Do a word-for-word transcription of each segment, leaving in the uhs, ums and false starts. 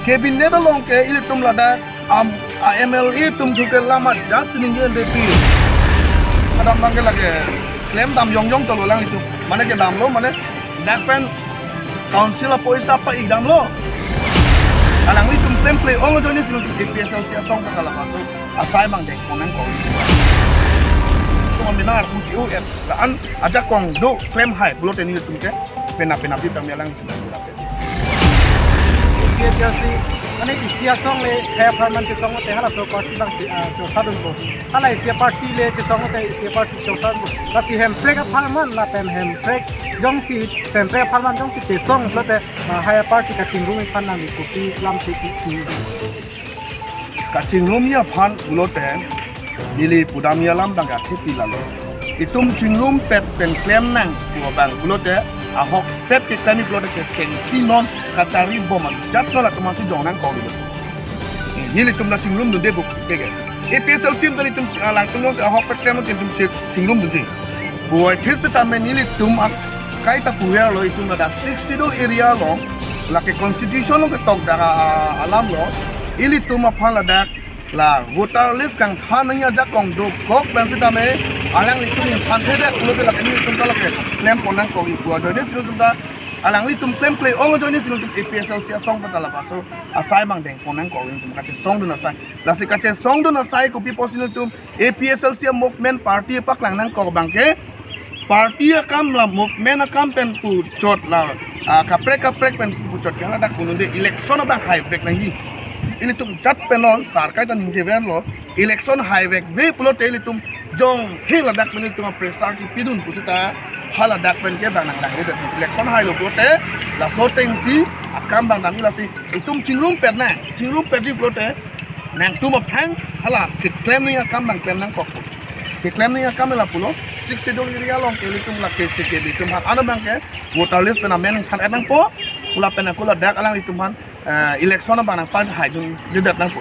Cabinet along ke ilitum ladak am a M L A atum thu ke lam ajat si ningje depi. Adam abang ke lake klem dam yong yong cholo alanglitum. Mane kedamlo, mane dak pen council apoisa pa-ik damlo. Alanglitum klemkle ong ajoine si nelitum A P H L C asong pen kalapaso asai abang dengpon nangkok. Tum amena arpu chi-o-et la-an ajakong do klem hai pulote nelitum ke pena pena pi tame alanglitum ke. A P H L C, mane isi asong le, hai apharman chesong te halaso party abang che, ah, chosadunpo. Hala isi aparty le chesong te isi aparty chosadunpo. Lasi hemprek apharman lapen hemprek jongsi, hemprek apharman jongsi chesong pulote, ah, hai aparty kachingrum aphan nangli kopi lam si pi pi. Kachingrumji aphan pulote neli pudamji alam abang ke athepi lalo. Itum chingrumpet pen klem nang pu abang pulote ahokpet keklemji pulote kechengsi non kachari bom ajat non atum asi jong nangkok lo. Nelitum la chingrumdunde buk ke ke. A P H L C atum itum, ah, alangtum jongsi ahokpet klem itum chi-, chingrumdunde. Puvoiphit setame nelitum akai ta puverlo, itum ladak Sixth Schedule area along, lake constitution along ketok dak a, a, alam lo, ilitum aphan ladak la voter list kangthan nangji ajakong dokok pen setame alanglitum ingthanthedet pulote lake nelitum ta lake klempon nangkok pu ajoine si nelitum ta alanglitum klemkle ong ajoine si nelitum A P H L C asong pen kalapaso asai abang dengpon nangkok, nelitum kachesongdun asai. Lasi kachesongdun asai kopi pusi nelitum A P H L C movement party paklang nangkok abang ke, party akam la movement akam pen puchot la, ah, kaprek kaprek pen puchot ke ladak kununde election abang haivek nangji. Ilitum jat pen non sar kai ta ningjeverlo, election haivekve pulote ilitum jong he ladak pen ilitum pressure kipidun pusita haladak pen ke abang nang nang election hailo pulote laso atengsi akam abang damji. Lasi itum chingrumpet nang, chingrumpetji pulote nangtum aphan hala keklem nangji akam abang klem nangkok. Keklem nangji akam la pulo, Sixth Schedule area along ke ilitum lake cheke ilitum aphan ana abang ke voter list pen amen ingthan-et nangpo, kula pen akula dak alanglitum aphan, eh, election abang nangpahaidundedet nangpo.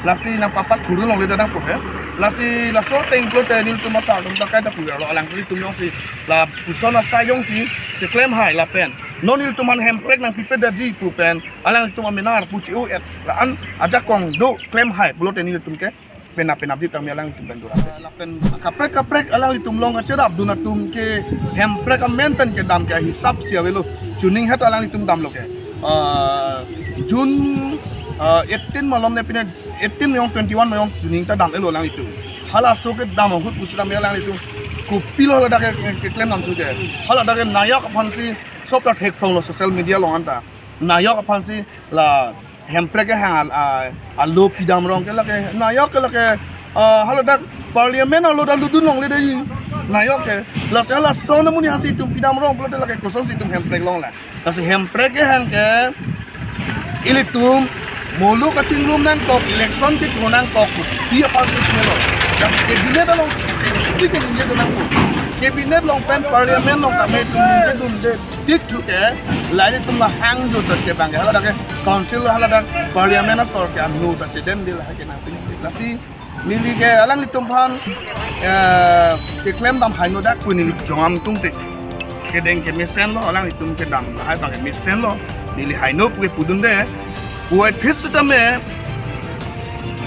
Lasi nangpapathurdun longledet nangpo he. Lasi laso ateng pulote nelitum asar atum ta kai ta puverlo, alanglitum jongsi lapuson asai jongsi cheklem hai lapen non nelitum aphan hemprek nangpipedetji pu pen alanglitum amena arpu chi-o-et la-an ajakong do klem hai pulote nelitum ke pena pena pi tame alanglitum pen dura. Lapen kaprek kaprek alanglitum along kacherapdun atum ke hemprek amen pen kedam ke hisap si avelo. Chuning het alanglitum damlo ke, ah, June, ah, eighteen malom ne pine eighteen mayong twenty-one mayong chuning ta dam-etlo alanglitum. Halaso kedam ahut pusi dam alanglitum kopilo haladak ke, ke, keklem nangthu ke. Haladak ke nayok aphansi sop ta thekthonglo social media along anta. Nayok aphansi la hemprek kehang a, a, alo pidam rong ke lake nayok ke lake, ah, haladak parliament alo ta lutdun longle dei nayok ke. Lasi halason amonit aphansi itum pidam rong pulote lake kosonsi itum hemprek longle. Lasi hemprek kehang ke ilitum molu kachingrum nangkok, election kethur nangkok pi aphansi itum lo. Lasi cabinet along si keningjedun nangkok. Cabinet along pen parliament along tame itum ningjedunde dik thu ke, la ilitum la hangjo jat ke abang ke haladak ke council haladak parliament asor ke anu ta chedemde lahai ke nangpini. Lasi neli ke alanglitum aphan, eh, keklem dam haino dak pu neli jongam tungte. Kedeng ke mesenlo, alanglitum kedam lahai abang ke mesenlo. Neli haino pu ke pudunde. Puvoiphit setame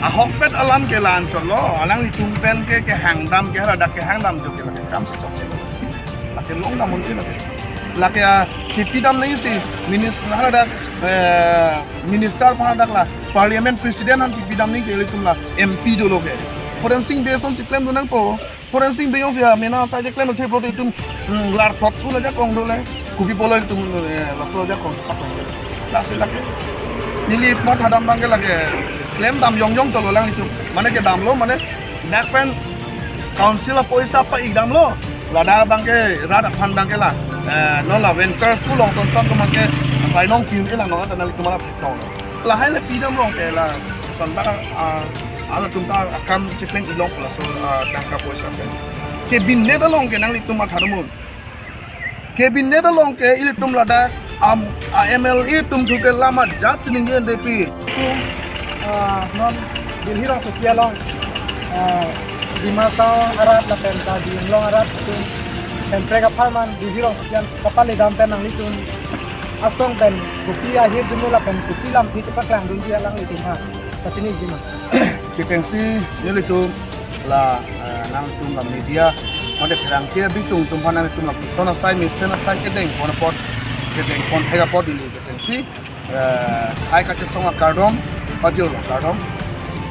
ahokpet alam ke la-an chotlo, alanglitum pen ke kehang dam ke haladak kehang dam jo ke lake cham si chokche. Lake long dam unji lake. Lake, ah, kipidam nangji si minis-, haladak, eh, minister aphan haladak la parliament president aphan kipidam nangji ke ilitum la M P dolo ke. Forensic base on si klemdun nangpo. Forensic base on si amena asai cheklem theplo itum, hmm, lar plot un ajakong dole. Kopi pulo itum, eh, laso ajakong patong. Lasi lake. Neli mathadam abang ke lake klem dam yong yong cholo alanglitum. Mane kedamlo, mane dak pen council apoisa pa-ik damlo. Ladak abang ke rat aphan abang ke la, eh, non la ventures pu long son son atum abang ke painong pin ke la non ta nangtum la tong. Lahai le pidam rong ke lason abang, ah, halatum ta akam cheklem-ik long laso, ah, tangka poisa pen. Cabinet along ke nanglitum mathadam un. Cabinet along ke ilitum ladak am, a M L A atum thu ke lam ajat si ningje depi. Itum, ah, non Delhi rongsopi along, ah, Dima Hasao arat lapen Karbi Anglong arat itum hemprek apharman Delhi rongsopi an kapale dam pen nanglitum asong pen kopi ahirdunnoi lapen kopi lamthe chepaklangdunji alanglitum aphan pachiniji ma? Kechengsi nelitum la, eh, nangtum la media mate pherangke abitung atum aphan nangtum lapuson asai mesen asai kedengpon apot, kedengpon thek apot ili kechengsi, eh, hai kachesong akardom, pajirlo akardom.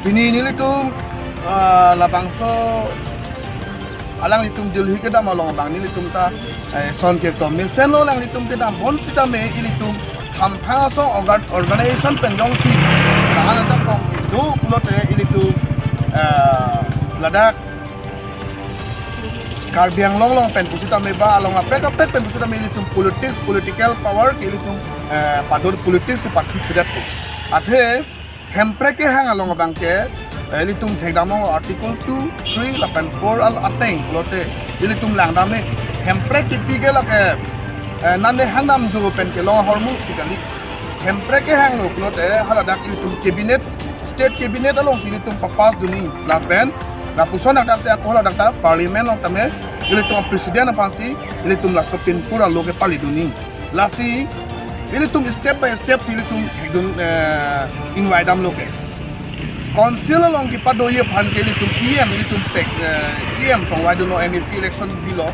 Pini nelitum, eh, labangso alanglitum Delhi kedam along abang nelitum ta, eh, son ketom mesenlo alanglitum kedam bonsitame ilitum Hamphang asong organ-, organization pen jongsi kahan ajakong kedo pulote ilitum, eh, ladak Karbi Anglong along pen pusitame ba along aprek aprek pen pusitame ilitum politics, political power ke ilitum, eh, padun politics ke pathu thudat pu. Athe Hemprek kehang along abang ke, eh, ilitum thekdamlong Article two, three lapen four al ateng pulote ilitum langdam me. Hemprek kepi ke lake, eh, nane hangdam jo pen kelong ahormu si kali. Hemprek kehanglo pulote haladak ilitum cabinet, state cabinet alongsi ilitum papass dunji lapen lapuson dak si ako haladak ta parliament along tame ilitum president aphansi ilitum laso pinpur alo kepali dunji. Lasi ilitum step by step si ilitum thekdun, eh, ingvaidamlo ke. Council along kepadoji aphan ke ilitum E M ilitum pek, eh, E M chongvaidunlo, M A C election bilo.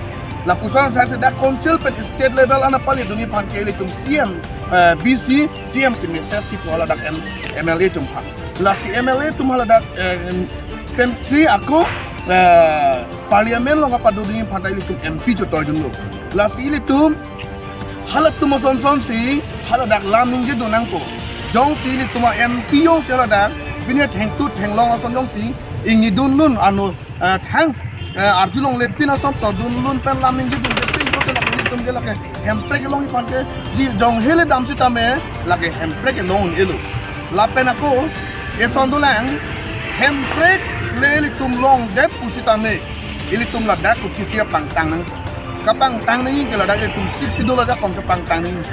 Lapuson asai si dak council pen state level ana palidunji aphan ke ilitum C M, eh, B C, C M si message kipu haladak M-, M L A atum aphan. Lasi M L A atum haladak, eh, pensi ako, eh, parliament along kapadodunji aphan ta ilitum M P chotoidunlo. Lasi ilitum halatum ason sonsi haladak lam ningjedun nangpo. Jongsi ilitum a-M P jongsi haladak pine thengtu thenglong ason jongsi ingnidunlun ano, eh, thang, eh, arjulongle pin ason todunlun pen lam ningjedunde pin pulote lake ilitum ke lake Hemprek kelongji aphan ke ji jong hele dam sitame lake Hemprek kelong elo. Lapen ako eson dolang Hemprek le ilitum longdet pusitame ilitum ladak kopisi apangtang nang. Kapangtang nangji ke ladak ilitum Sixth Schedule ajakong kapangtang nangji.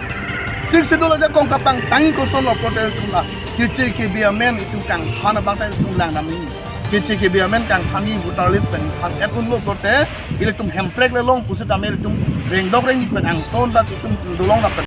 Sixth Schedule ajakong kapangtangji kosonlo pulote ilitum la Keche kebe amen itum kangthan abang ta ilitum langdam nangji. Keche kebe amen kangthanji voter list pen than-et unlo pulote ilitum Hemprek le long pusitame ilitum rengdok rengni pen angton ta itum dolong lapen